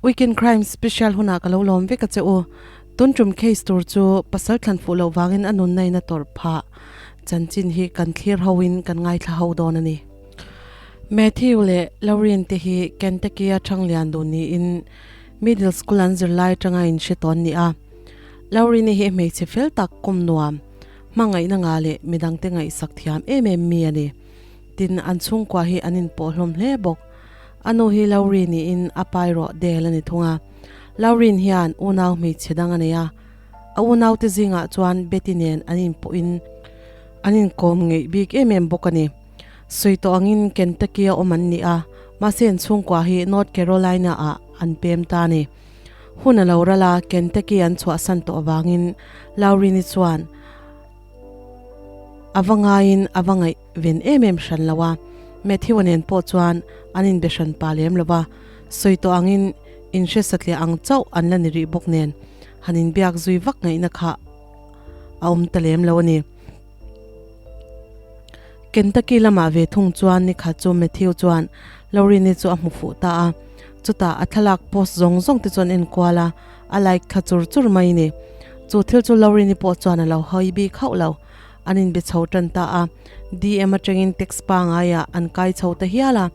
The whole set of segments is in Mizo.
Weekend Crime Special hunah ka lo lawm vek a che u. Tun tum case tur chu pasal thlan fuh loh vangin a nunna in a tawrh phah. Chanchin hi kan thlir ho in kan ngaithla ho dawn a ni. Matthew leh Lauren te hi Kentucky a Thanglian duh niin Middle School an zirlai atanga in hre tawn ni a. Lauren-i hi hmeichhe fel tak kum nuam, hmangaihna ngah leh midangte ngaihsak thiam em em mi a ni. Tin, an chhungkua hi an inpawh hlawm hle bawk. A nu hi Laurie niin a pa erawh Dale a ni thung a. Lauren hian unau hmeichhe dang a nei a, a unaute zingah chuan Betty nen an inpawhin an inkawm ngeih bik em em bawk a ni. Sawi tawh angin Kentucky a awm an ni a, mahse an chhungkua hi North Carolina ah an pem ta a ni. Hun a lo ral a, Kentucky an chhuahsan tawh avangin Lauren-i chuan a va ngaiin a va ngaih ven em em hran lo a, Matthew-a nen pawh chuan an inbe hran pa lem lo va, sawi tawh angin inhre satliah ang chauh an la ni rih bawk nen han inbiak zui vak ngaihna kha a awm ta lem lo a ni. Kentucky lamah ve thung chuan nikhat chu Matthew chuan Lauren-i chu a hmu fuh ta a, chutah a thlalak post zawng zawng te chu an enkual a, a like thla chur chur mai ni. Chu thil chu Lauren-i pawh chuan a lo hawi bik hauh lo. An inbe chho tan ta a, DM atangin text pangaiah an kai chho ta hial a.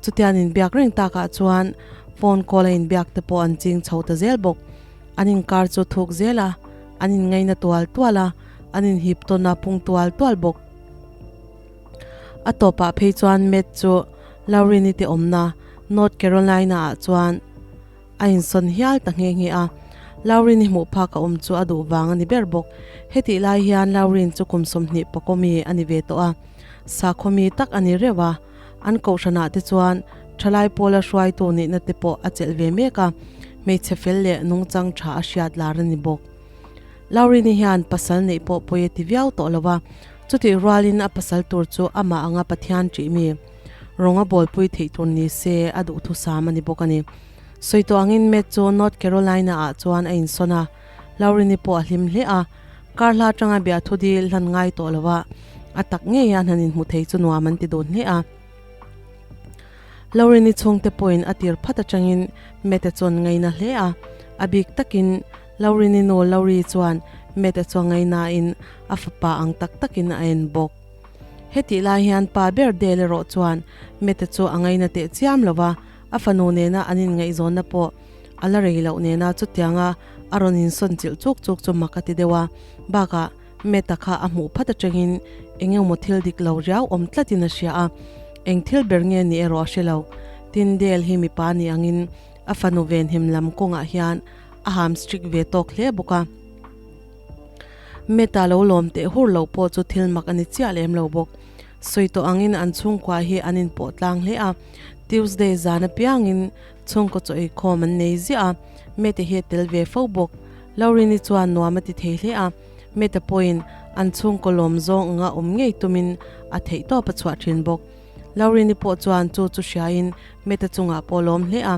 Chutia an inbiak reng takah chuan phone call a inbiak te pawh an ching chho ta zel bawk. An inkar chu thuk zel a, an inngaina tual tual a, an inhip tawn a pung tual tual bawk. A tawpah phei chuan Matt chu Lauren-i te awmna North Carolina-ah chuan a insawn hial ta nghe nghe a. Lauren-i hmuh phak a awm chu a duh vang a ni ber bawk. Hetih lai hian Lauren chu kum 20 pakawmi a ni ve tawh a, sakhawmi tak a ni reuh a. An kohhranah te chuan thalai pawla hruaitu nihna te pawh a chelh ve mek a, hmeichhe fel leh nungchang tha a hriat lar a ni bawk. Laurini hian pasal neih pawh pawi a ti viau tawh lo a, chutih rualin a pasal tur chu amah anga Pathian ṭih mi rawng a bawlpui theih tur ni se a duhthusam a ni bawk a ni. Sawi tawh angin Matt chu North Carolina-ah chuan a insawn a, Laurini pawh a hlim hle a, kar hla atanga biahthu dil hlan ngai tawh lo a, a tak ngei a hnan inhmu thei chu nuam an ti dun hle a. Laurini chhungte pawhin a tir phat atangin Matt-a chuan ngaina hle a, a bik takin Laurini nu Laurie chuan Matt-a chu a ngainain a fapa ang tak takin a en bawk. Hetih lai hian pa ber Dale erawh chuan Matt-a chu a ngaina teh chiam lo va, a fanu nena an inngaihzawnna pawh A la rei loh nena chutianga a rawn insawn chilh chuk chuk chu mak a ti deuh a, bakah Matt-a kha a hmuh phat atangin eng emaw thil dik lo riau awm tlatin a hria a, eng thil ber nge ni erawh a hre lo. Tin, Dale hi mipa ni angin a fanu venhim lam kawngah hian a ham strict ve tawk hle bawk a. Matt-a lo lawm teh hur lo pawh chu thil mak a ni chiah lem lo bawk. Sawi tawh angin an chhungkua hi an inpawh tlang hle a, Tuesday zan apiangin Chhungkaw chaw eikhawm an nei ziah a, Mete hi a tel ve fo bawk. Laurini chuan nuam a ti thei hle a, Mete pawhin an chhungkaw lawm zawng anga awm ngei tumin a theihtawp a chhuah thin bawk. Laurini pawh chuan chu chu hriain Mete chungah pawh lawm hle a,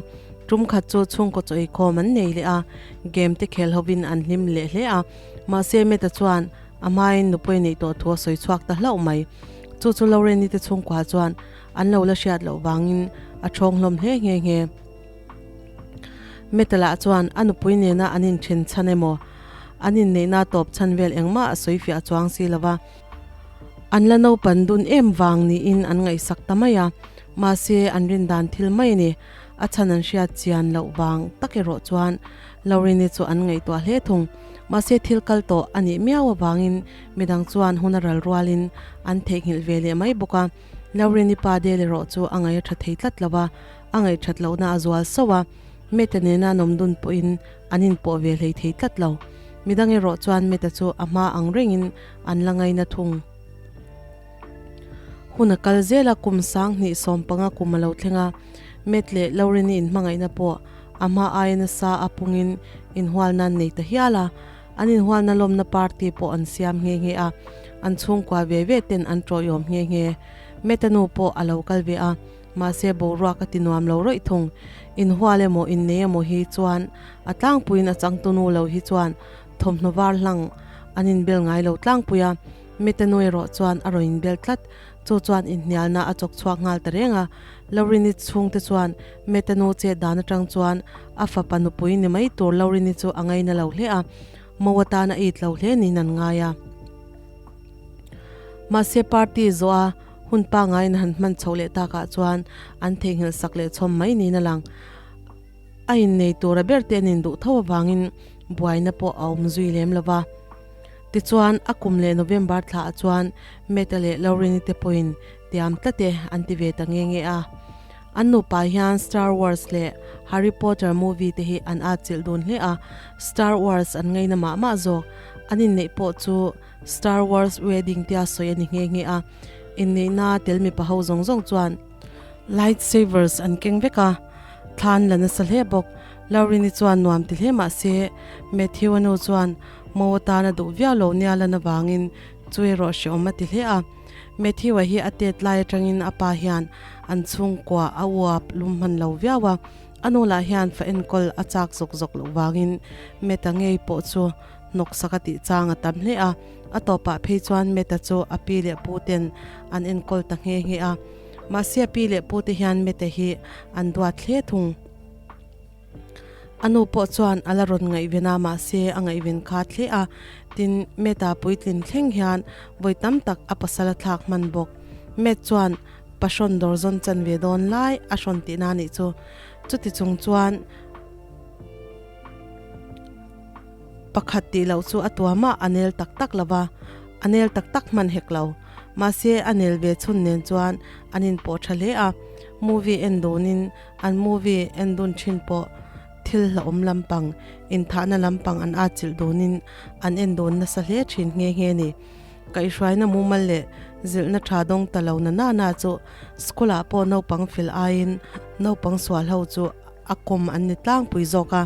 tum khat chu chhungkaw chaw eikhawm an nei leh a, game te khel hovin an hlim leh hle a, mahse Mete chuan a hmain nupui neih tawh thu a sawi chhuak ta hlauh mai. Chu chu Laurini te chhungkua chuan An lo la hriat loh vangin a ṭhawng hlawm hle nghe nghe. Metal-ah chuan a nupui nena an inṭhen chhan emaw, an inneihna tawp chhan vel engmah a sawi fiah chuang si lo va. An la naupan dun em vang niin an ngaihsak ta mai a, mahse an rin dan thil mai a ni. A chhan an hriat chian loh vang tak erawh chuan Laurini chu an ngaihtuah hle thung. Mahse thil kal tawh a nih miau avangin midang chuan hun a ral rualin an theihnghilh ve leh mai bawk a. Laurini pa Dale erawh chu a ngaih a tha thei tlat lo a, a ngaih that lohna a zual sauh a, Mete nena an awm dun pawhin an inpawh ve hlei thei tlat lo. Midang erawh chuan Mete chu a hma ang rengin an la ngaina thung. Hun a kal zel a, kum 2015 kum a lo thleng a, Mete leh Laurini inhmangaihna pawh a hma aia nasa a pungin inhualna an nei ta hial a, An inhualna lawmna party pawh an siam nghe nghe a, an chhungkua ve ve ten an tawiawm nghe nghe. Meta nu pawh a lo kal ve a, mahse boruak a ti nuam lo rawih thung. Inhual emaw innei emaw hi chuan a tlangpuiin a changtu nu lo hi chuan thawmhnaw var hlang an inbel ngai lo tlangpui a. Mite nu erawh chuan a rawn inbel tlat. Chu chuan inhnialna a chawk chhuak nghal ta reng a. Laurini chhungte chuan Mete nu chet dan atang chuan a fapa nupui ni mai tur Laurini chu a ngaina lo hle a, mo atan a it lo hle niin an ngai a. Mahse party zawh a hun pangaiin han hman chhoh leh takah chuan an theihnghilh sak leh chhawm mai niin a lang. A innei tura ber te an induh tho avangin buaina pawh a awm zui lem lo va. Tichuan, a kum leh November thlaah chuan Meta leh Lauren-i te pawhin tiam tlat e an ti ve ta nge nge a. An nupa hian Star Wars leh Harry Potter movie te hi an atchilh dun hle a, Star Wars an ngaina mah mah zawk. An inneih pawh chu Star Wars wedding tia sawi a ni nghe nghe a. Inneihna tel mipa ho zawng zawng chuan Lightsabers an keng vek a, thla an la nasa hle bawk. Lauren-i chuan nuam ti hle mah se, Matthew-a nu chuan mo atan a duh viau lo nia lan avangin chu erawh hreawm a ti hle a. Matthew-a hi a tet lai atangin a pa hian an chhungkua a uap lum hman lo viau a, a nu lah hian fa enkawl a chak zawk zawk loh vangin Matt-a ngei pawh chu hnawksak a tih chang a tam hle a. A tawpah phei chuan Matt-a chu a pi leh pu ten an enkawl ta nghe nghe a. Mahse a pi leh pu te hian Matt-a hi an duat hle thung. A nu pawh chuan a la rawn ngaihven a, mahse a ngaihven kha thle a, tin Matt-a puitlin thleng hian vawi tam tak a pasal a thlak hman bawk. Matt chuan pa hrawn dawr zawn chan ve dawn lai a hrawn tihna a nih chu. Chuti chung chuan pakhat tih loh chu a tuamah a nel tak tak lo va, a nel tak tak hman hek lo. Mahse a nel ve chhun nen chuan an inpawh tha hle a, movie en dunin An movie en dun thin pawh thil hlauhawm lampang, inthahna lampang an atchilh dunin an en dun nasa hle thin nghe nghe ni. Kaihhruaina mumal leh zilhna tha dawng ta lo na na na chu school ah pawh naupang fil aiin naupang sual ho chu a kawm an ni tlangpui zawk a.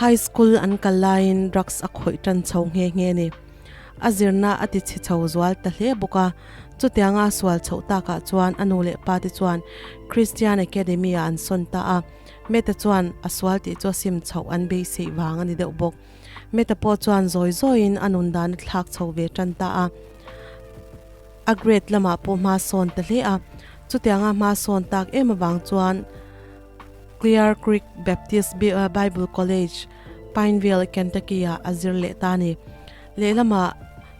High school an kal laiin drugs a khawih tan chho nghe nghe ni. A zirna a ti chhe chho zual ta hle bawk a. Chutianga a sual chhoh takah chuan a nu leh pa te chuan Christian Academy ah an sawn ta a, Meta chuan a sual tih chu a sim chhoh an beiseih vang a ni deuh bawk. Meta pawh chuan zawi zawiin a nun dan a thlak chho ve tan ta a, a grade lamah pawh hma sawn ta hle a. Chutianga hma sawn tak em avang chuan Clear Creek Baptist Bible College, Pineville, Kentucky ah a zir leh ta a ni. Lehlamah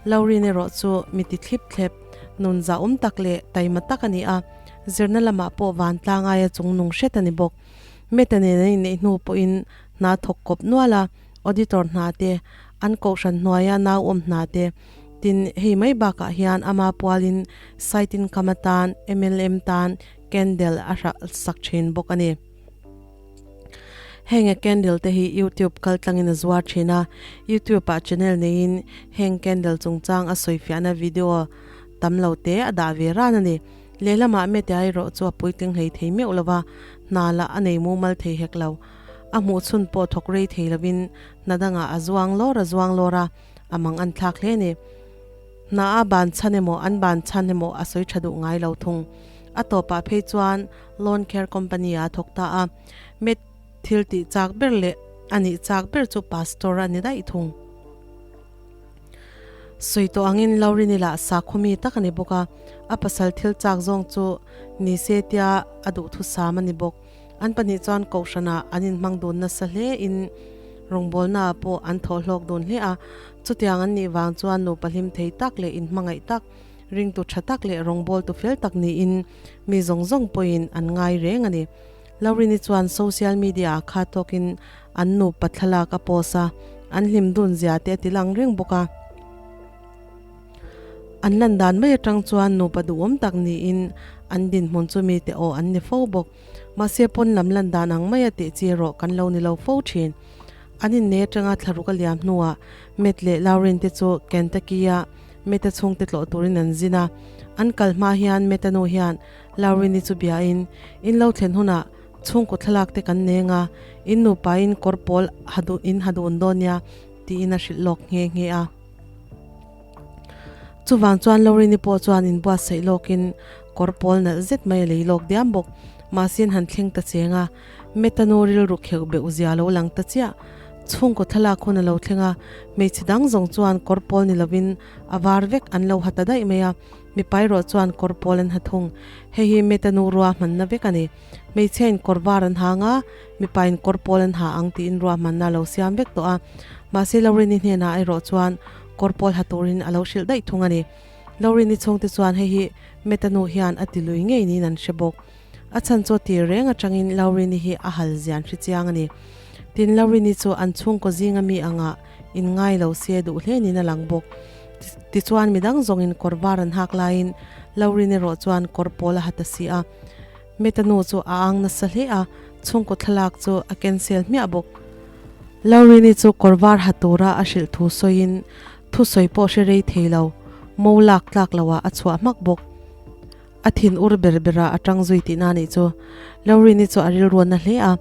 Laurin erawh chu mi ti thlip thlep, nun zahawm tak leh taima tak a ni a, zirna lamah pawh vantlang aia chungnung hret a ni bawk. Meta nen an inneih hnu pawhin hna thawk kawp nual a, auditor hna te, an kohhran hnuaia nauawm hna te, tin hei mai bakah hian ama pualin site income atan MLM tan candle a hralhsak thin bawk a ni. Heng a candle te hi youtube kal tlangin a zuar thin a, youtube ah channel neiin heng candle chungchang a sawifiahna video tam lo te a dah ve ran a ni. Lehlamah Mete-a erawh chu a puitling hlei thei meuh lo va, hna lah a nei mumal thei hek lo. A hmuh chhun pawh thawk rei thei lovin hna dangah a zuang lawr a zuang lawr a, a mang an thlak hle a ni. Hna a ban chhan emaw an ban chhan emaw a sawi tha duh ngai lo thung. A tawpah phei chuan Lawn Care Company ah a thawk ta a, Met thil tih chak ber leh a nih chak ber chu Pastor a ni daih thung. Sawi tawh angin Laurini lah sakhawmi tak a ni bawk a, a pasal thil chak zawng chu ni se tia a duhthusam a ni bawk. An pahnih chuan kohhranah an inhmang dun nasa hle in rawngbawlnaah pawh an thawh hlawk dun hle a, chutiang an nih vang chuan nupa hlim thei tak leh inhmangaih tak, ringtu tha tak leh rawngbawltu fel tak niin mi zawng zawng pawhin an ngai reng a ni. Laurini chuan social media ah kha tawkin an nupa thlalak a post a, an hlim dun zia te a ti lang reng bawk a. An lan dan mai atang chuan nupa duhawm tak niin an dinhmun chu mite aw an ni fo bawk. Mahse pawn lam lan dan ang maia tih chi erawh kan lo ni lo fo thin. An inne atanga thlaruk a liam hnuah Matt leh Lauren te chu Kentucky-a Matt-a chhungte tlawh turin an zin a. An kal hma hian Matt-a nu hian Lauren-i chu biain, In lo thlen hunah chhungkaw thlalak te kan neng a, in nupain kawr pawl in ha dun dawn nia, tiin a hrilh lawk nghe nghe a. Chuvang chuan Lauren-i pawh chuan inbuatsaih lawkin kawr pawl nalh zet mai a lei lawk diam bawk. Mahse an han thleng ta cheng a, Matt-a nu rilru kheuh beuh zia lo lang ta chiah. Chhungkaw thlalak hun a lo thleng a, hmeichhe dang zawng chuan kawr pawl ni lovin a var vek an lo ha ta daih mai a, mipa erawh chuan kawr pawl an ha thung. Hei hi Meta nu ruahmanna vek a ni. Hmeichhiain kawr var an hang a, mipain kawr pawl an ha ang tiin ruahmanna a lo siam vek tawh a. Mahse Laurini hnenah erawh chuan kawr pawl ha turin a lo hrilh daih thung a ni. Laurini chhungte chuan hei hi Meta nu hian a ti lui ngei niin an hre bawk. A chhan chu tir reng atangin Laurini hi a hal zian hre chiang a ni. Tin, Laurini chu an chhungkaw zinga mi anga in ngai lo se duh hle niin a lang bawk. Tichuan midang zawngin kawr var an hak laiin Laurini erawh chuan kawr pawl a ha ta si a. Meta nu chu a ang nasa hle a, chhungkaw thlalak chu a cancel hmiah bawk. Laurini chu kawr var ha tura a hrilh thu sawiin thusawi pawh hre rei thei lo, mo lak tlak loah a chhuah hmak bawk. A thin ur ber berah a tang zui tihna anih chu. Laurini chu a rilru na hle a,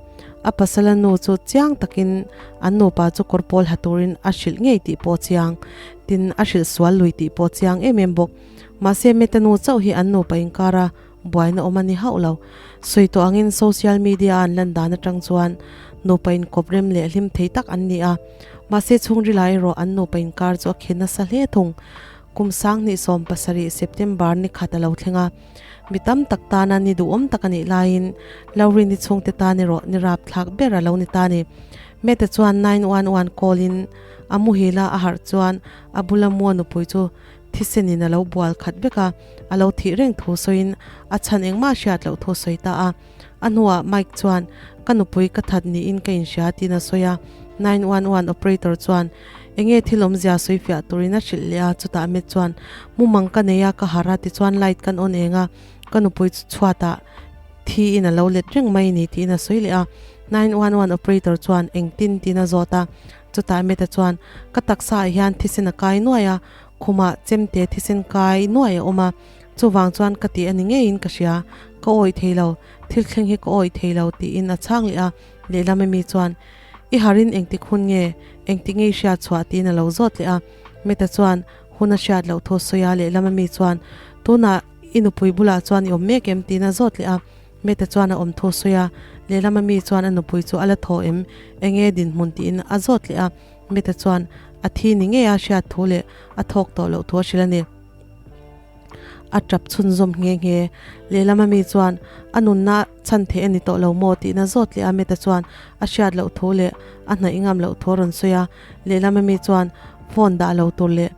a pasala nu chu chiang takin an nupa chu kawr pawl ha turin a hrilh ngei tih pawh chiang, tin a hrilh sual lui tih pawh chiang em em bawk. Mahse Meta nu chauh hi an nupa inkara buaina awm a ni hauh lo. Sawi tawh angin social media a an lan dan atang chuan nupa inkawp rem leh hlim thei tak an ni a, mahse chhungrila erawh an nupa inkar chu a khen nasa hle thung. Kum 2017 September ni khat a lo thleng a, mi tam tak tana ni duhawm tak a nih laiin Laurini chhungte tan erawh ni rapthlak ber a lo ni ta a ni. Mete chuan 911 call in a muhil a, a harh chuan a bula mua nupui chu thisenin a lo bual khat vek a, a lo thih reng thu sawiin a chhan engmah hriat loh thu a sawi ta a. A hnuah Mike chuan, Ka nupui ka that niin ka inhria tiin a sawi a. 911 operator chuan enge thil awmzia sawi fiah turin a hrilh leh a, chutah Matt chuan, Mumang ka nei a, ka harh a, tichuan light kan on eng a, ka nupui chu chhuatah thi in a lo let reng mai ni tiin a sawi leh a. 911 operator chuan engtin tiin a zawt a, chutah Matt-a chuan, Ka taksa ah hian thisen a kai nuai a, khumah chemte thisen kai nuai a awm a, Chuvang chuan ka tih a ni ngeiin ka hria, ka awih thei lo, thil thleng hi ka awih thei lo tiin a chhang leh a, lehlam ami chuan, I harin engtik hun nge, engtik nge i hriat chhuah tiin a lo zawt leh a, Meta chuan hun a hriat loh thu a sawi a, lehlam ami chuan, Tunah i nupui bulah chuan i awm mek em tiin a zawt leh a, Meta chuan a awm thu a sawi a, lehlam ami chuan a nupui chu a la thaw em, enge dinhmun tiin a zawt leh a, Meta chuan a thi ni ngei a hriat thu leh a thawk tawh loh thu a hrilh a ni. A tap chhunzawm nghe nghe. Lehlam ami chuan a nunna chhan theih a ni tawh lo maw tihna zawt leh a Meta chuan a hriat loh thu leh a hnaih ngam loh thu a rawn sawi a. Lehlam ami chuan phone dah lo tur leh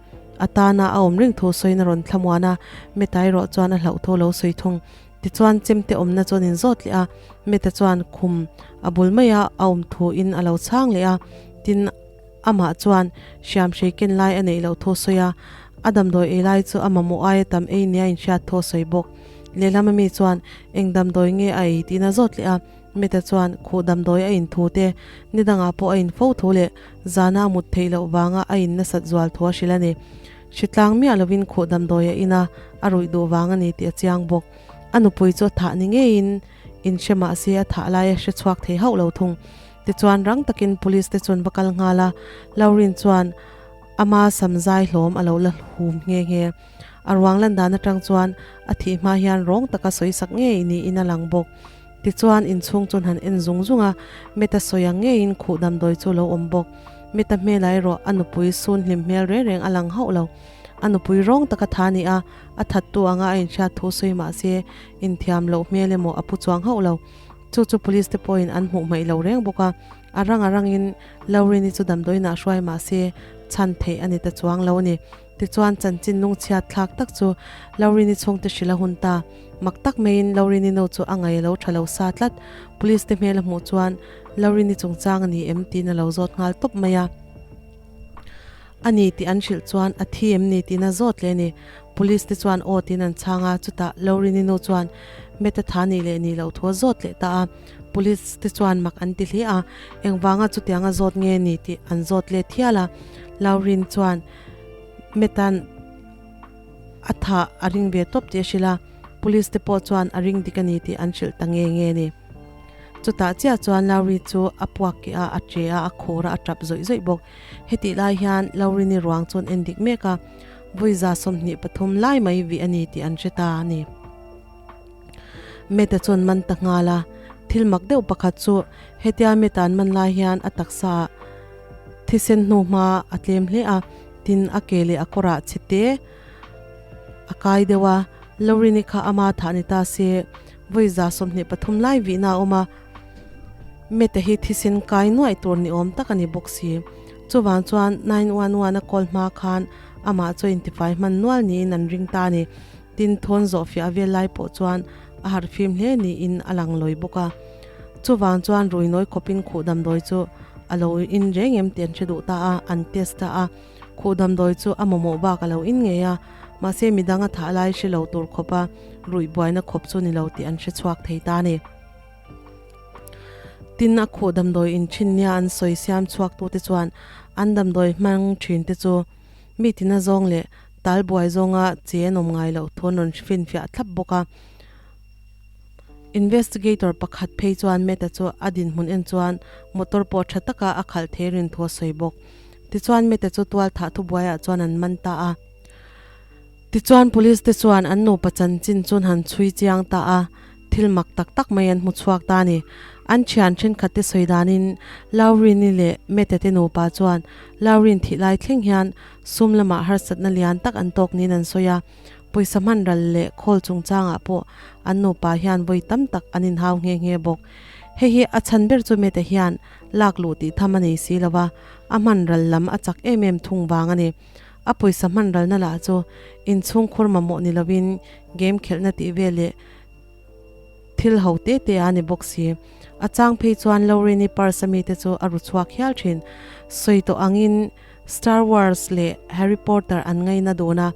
a tana a awm reng thu sawiin a rawn thlamuan a, Meta erawh chuan a hlauh thu a lo sawi thung. Tichuan chemte awmna chuan in zawt leh a, Meta chuan khum a bul maia a awm thu in a lo chhang leh a, tin, Amah chuan hriamhrei ken lai a neih loh thu a sawi a, a damdawi ei lai chu a mamawh aia tam ei nia inhriat thu a sawi bawk. Lehlam ami chuan eng damdawi nge a ei tiin a zawt leh a, Meta chuan khuh damdawi a in thu te, ni dangah pawh a in fo thu leh zana a mut theih loh vanga a in nasat zual thu a hrilh a ni. Hritlang miah lovin khuh damdawi a in a, a ruih duh vang a ni tih a chiang bawk. A nupui chu a thah ni ngeiin inhre mah se a thah lai a hre chhuak thei hauh lo thung. Tichuan rang takin police te chuan va kal nghal a, Laurin chuan ama sam zai hlawm a lo la hum nghe nghe. A ruang lan dan atang chuan a thih hma hian rawng taka sawi sak ngei niin a lang bawk. Tichuan inchhung chuan han en zung zung a, Meta sawi ang ngeiin khuh damdawi chu a lo awm bawk. Meta hmelah erawh a nupui sun hlim hmel reng reng a lang hauh lo. A nupui rawng taka tha a ni a, a thattu anga a inhriat thu sawi mah se inthiam loh hmel emaw a pu chuang hauh lo. Chu chu police te pawhin an hmuh hmaih lo reng bawk a, a rang a rangin Laurini chu damdawiinah hruai mah se chhan theih a ni ta chuang lo a ni. Tichuan chanchin lungchhiat thlak tak chu Laurini chhungte hrilh a hun ta. Mak tak maiin Laurini nu chu a ngaih lo tha lo sa tlat. Police te hmel a hmuh chuan Laurini chungchang a ni em tiin a lo zawt nghal tawp mai a. A ni tih an hrilh chuan a thi em ni tiin a zawt leh a ni. Police te chuan aw tiin an chhang a, chutah Laurini nu chuan Meta tha nih leh nih loh thu a zawt leh ta a. Police te chuan mak an ti hle a, engvanga chutianga zawt nge ni tih an zawt let thial a. Laurin chuan Meta'n a thah a ring ve tawp tih a hrilh a, police te pawh chuan a ring dik a ni tih an hrilh ta nge nge a ni. Chutah chiah chuan Lauri chu a puak keh a, a che a, a khur a, a tap zawih zawih bawk. Hetih lai hian Laurini ruang chuan en dik mek a, vawi 23 lai mai vih a ni tih an hre ta a ni. Meta chuan man ta nghal a, thil mak deuh pakhat chu hetia Meta an man lai hian a taksa ah. thisen hnu hma a tlem hle a, tin a ke leh a kawrah chhe te a kai deuh a, Loreen-i kha ama thah ni ta se vawi 23 lai vihna a awm a, Mete hi thisen kai nuaih tur ni awm tak a ni bawk si. Chuvang chuan 911 a call hma khan amah chu a intifai hman nual niin an ring ta a ni. Tin, thawn zawh fiah vel lai pawh chuan a harh fim hle niin a lang lawi bawk a. Chuvang chuan rui nawi khawpin khuh damdawi chu a lo in reng em tih an hre duh ta a, an test ta a. Khuh damdawi chu a mamawh bak a lo in ngei a, mahse midang a thah lai hre lo tur khawpa ruih buaina khawp chu ni lo tih an hre chhuak thei ta a ni. Tin, a khuh damdawi in thin nia an sawi siam chhuak tute chuan an damdawi hmang thin te chu mi tina zawng leh tal buai zawnga che an awm ngai loh thu an rawn finfiah thlap bawk a. Investigator pakhat phei chuan Mehta chu a dinhmun en chuan motor pawh tha taka a khalh thei rin thu a sawi bawk. Tichuan Mehta chu tual thah thubuaiah chuan an man ta a. Tichuan police te chuan an nupa chanchin chu an han chhui chiang ta a, thil mak tak tak mai an hmu chhuak ta a ni. An thian thenkhat te sawi danin Laurini leh Mehta te nupa chuan Laurin thih lai thleng hian sum lamah harsatna lian tak an tawk niin an sawi a. Pawisa hman ral leh khawl chungchangah pawh an nupa hian vawi tam tak an inhau nghe nghe bawk. Hei hi a chhan ber chu Mete hian lak luh tih tham a nei si lo va, a hman ral lam a chak em em thung vang a ni. A pawisa hman ralna lah chu inchhung khur mamawh ni lovin game khelhna tih vel leh thil ho te te a ni bawk si. A chang phei chuan Lorraine-i purse ami te chu a ru chhuak hial thin. Sawi tawh angin Star Wars leh Harry Potter an ngaina dun a.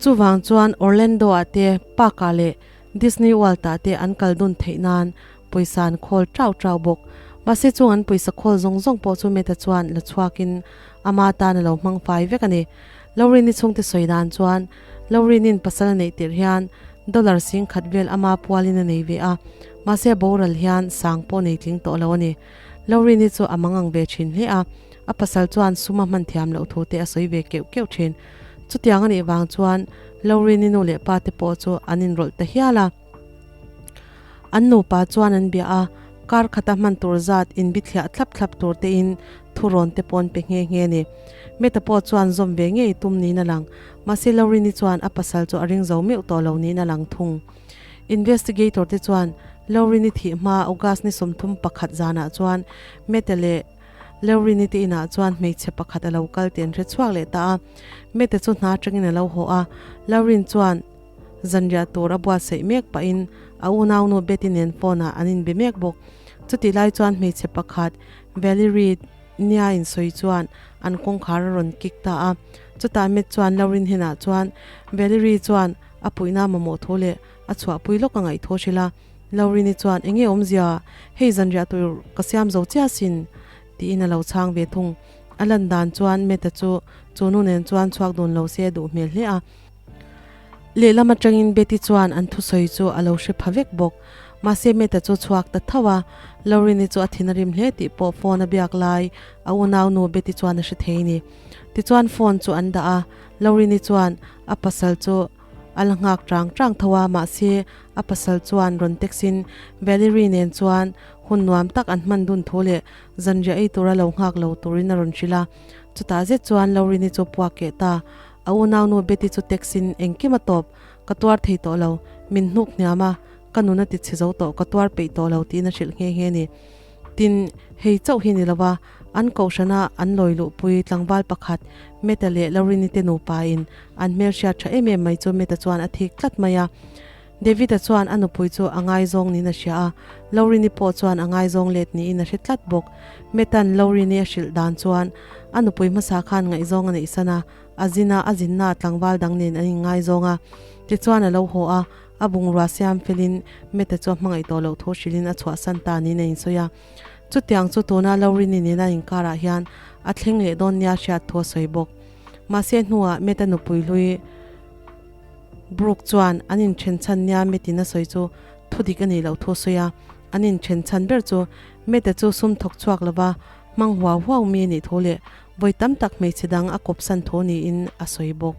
Chuvang chuan Orlando-ah te, Park-ah leh Disney World-ah te an kal dun theih nan pawisa an khawl trau trau bawk. Mahse chung an pawisa khawl zawng zawng pawh chu Meta chuan la chhuakin ama tan a lo hmang fai vek a ni. Lorraine-i chhungte sawi dan chuan Lorraine-in pasal a neih tirh hian dollar 10,000 vel ama pualin a nei ve a, mahse boral hian sang pawh nei tling tawh lo a ni. Lorraine-i chu a mangang ve thin hle a, a pasal chuan sum a hman thiam loh thu te a sawi ve keuh keuh thin. Chutiang a nih vang chuan Lorraine-i nu leh pa te pawh chu an inrawlh ta hial a. An nupa chuan an bia a, kar khata hman tur zat inbithliah thlap thlap tur tein thurawn te pawh an pe nghe nghe a ni. Meta pawh chuan zawm ve ngei tum niin a lang, mahse Lorraine-i chuan a pasal chu a ring zo meuh tawh lo niin a lang thung. Investigator te chuan Lorraine-i thih hma August ni 31 zanah chuan Meta leh Lorraine-i te inah chuan hmeichhe pakhat a lo kal tih an hre chhuak leh ta a. Meta chu hna atangin a lo haw a, Lorraine chuan zanriah tur a buatsaih mek pahin a unaunu Betty nen phone ah an inbe mek bawk. Chutih lai chuan hmeichhe pakhat Valerie nia insawi chuan an kawngkhar a rawn kik ta a. Chutah Matt chuan Lorraine hnenah chuan Valerie chuan A puihna mamawh tho leh a chhuahpui lawk a ngaih tho hrilh a, Laurini chuan enge awmzia, hei zanriah tur ka siam zo chiah sin tiin a lo chhang ve thung. A lan dan chuan Meta chu chu nu nen chuan chhuak dun lo se a duh hmel hle a. Lehlam atangin Betty chuan an thusawi chu a lo hre pha vek bawk. Mahse Meta chu chhuak ta tho a, Laurini chu a thin a rim hle tih pawh phone a biak lai a unau nu Betty chuan a hre thei ni. Tichuan phone chu an dah a, Laurini chuan a pasal chu a la nghak chang chang tho a, mahse a pasal chuan rawn text in Valerie nen chuan hun nuam tak an hman dun thu leh zanriah ei tura lo nghak lo turin a rawn hrilh a. Chutah zet chuan Laurini chu puak keh ta. A unaunu Betty chu text in engkim a tawp, ka tuar thei tawh lo, min hnuk hniam a, ka nun a ti chhe zo tawh, ka tuar peih tawh lo tiin a hrilh nghe nghe a ni. Tin, hei chauh hi ni lova, an kohhrana an lawi luhpui tlangval pakhat Meta leh Laurini te nupain an hmelhriat tha em em mai chu Meta chuan a thik tlat mai a. David-a chuan a nupui chu a ngaizawng niin a hria a, Laurini pawh chuan a ngaizawng let niin a hre tlat bawk. Meta'n Laurini a hrilh dan chuan a nupui hmasa khan ngaihzawng a neihsan a, a zin a, a zinnaah tlangval dang nen an inngaizawng a. Tichuan a lo haw a, A bungrua siam felin Meta chu a hmangaih tawh loh thu hrilhin a chhuahsan ta niin a insawi a. Chutiang chu tuna Laurini nena inkarah hian a thleng leh dawn nia hriat thu a sawi bawk. Mahse hnuah Meta nupui hlui Brooke chuan an inthen chhan nia Metin a sawi chu thudik a nih loh thu a sawi a. An inthen chhan ber chu Meta chu sum thawk chhuak lova hmang huau huau mi a nih thu leh vawi tam tak hmeichhe dang a kawpsan thu niin a sawi bawk.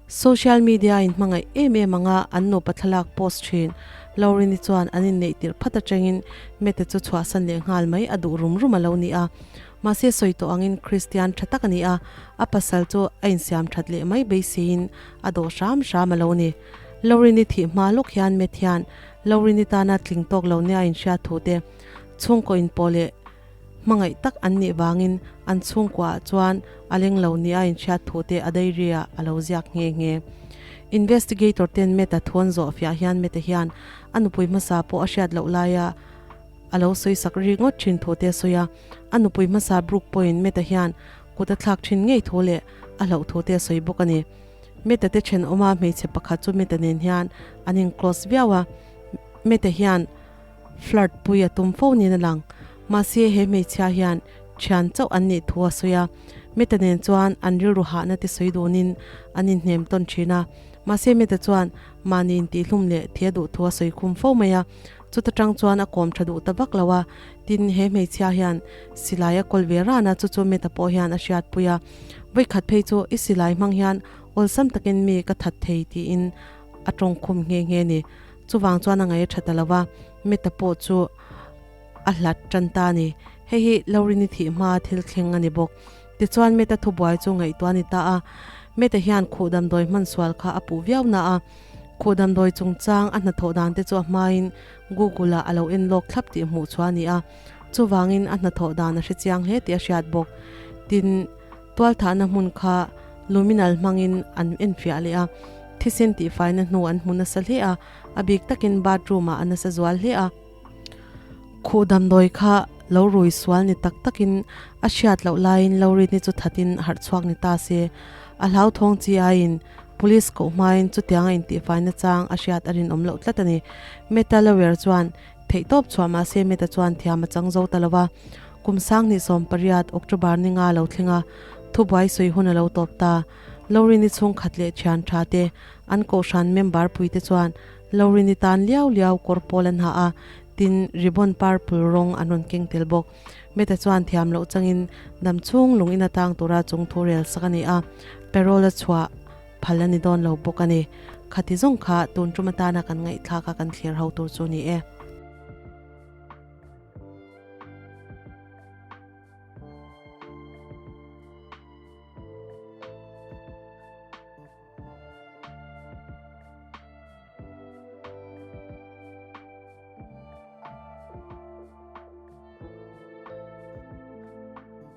Social media in hmangaih em em anga an nupa thlalak post thin. Lauren-i chuan an inneih tirh phat atangin Mete chu chhuahsan leh nghal mai a duh rum rum a lo ni a. Mahse sawi tawh angin Kristian tha tak a ni a, a pasal chu a insiam that leh mai beiseiin a dawh hram hram a lo ni. Lauren-i thih hma lawk hian Matt hian Lauren-i tana tling tawk lo nia inhriat thu te, chhungkaw inpawh leh hmangaih tak an nih vangin an chhungkuaah chuan a leng lo nia inhriat thu te a diary-ah a lo ziak nghe nghe. Investigator ten Matt-a thuan zawh fiah hian Matt-a hian a nupui hmasa pawh a hriat loh laia a lo sawi sak ri ngawt thin thu te a sawi a, a nupui hmasa Brooke pawhin Matt-a hian kut a thlak thin ngei thu leh a hlauh thu te a sawi bawk a ni. Matt-a te thenawma hmeichhe pakhat chu Matt-a nen hian an in close viau a, Matt-a hian flirt pui a tum fo niin a lang. Mahse he hmeichhia hian thian chauh an nih thu a sawi a, Matt-a nen chuan an rilru hahna te sawi dunin an inhnem tawn thin a, mahse Matt-a chuan mahni intihhlum leh thi a duh thu a sawi khum fo mai a, Chuta tang chuan a kawm tha duh ta vak lo a, tin he hmeichhia hian silai a kawl ve ran a, chu chu Meta pawh hian a hriatpui a. Vawikhat phei chu i silai hmang hian awlsam takin mi ka that thei tiin a tawng khum nghe nghe ni. Chuvang chuan a ngaih a tha ta lo va, Meta pawh chu a hlat tan ta a ni. Hei hi Laurini thih hma thil thleng a ni bawk. Tichuan Meta thubuai chu ngaihtuah a ni ta a, Meta hian khuh damdawi hman sual kha a puh viau na a, Khuh damdawi chungchang a hnathawh dan te chu a hmain Google ah a lo en lawk thlap tih hmuh chhuah a ni a, chuvangin a hnathawh dan a hre chiang hle tih a hriat bawk. Tin, tualthahna hmun kha luminal hmangin an enfiah leh a, thisen tihfaina hnu an hmu nasa hle a, a bik takin bathroom ah a nasa zual hle a. Khuh damdawi kha lo rui sual ni tak takin a hriat loh laiin Laurini chu thatin harh chhuak ni ta se, a hlauthawng chi aiin Police koh hmain chutiang a intihfaina chang a hriat a rinawm loh tlat a ni. Meta lawyer chuan theihtawp chhuah mah se Meta chuan thiam a chang zo ta lo va. Kum 2018 October ni nga lo thleng a, thubuai sawi hun a lo tawp ta. Laurini chhungkhat leh thian tha te, an kohhran member puite chuan Laurini tan liau liau kawr pawl an ha a, tin ribbon purple rawng an rawn keng tel bawk. Meta chuan thiam loh changin dam chhung lung in atang tura chung thu rel sak a ni a, parole a chhuah phal a ni dawn lo bawk a ni. Khati zawng kha tun tum atana kan ngaihthlak a kan thlir ho tur chu ni e.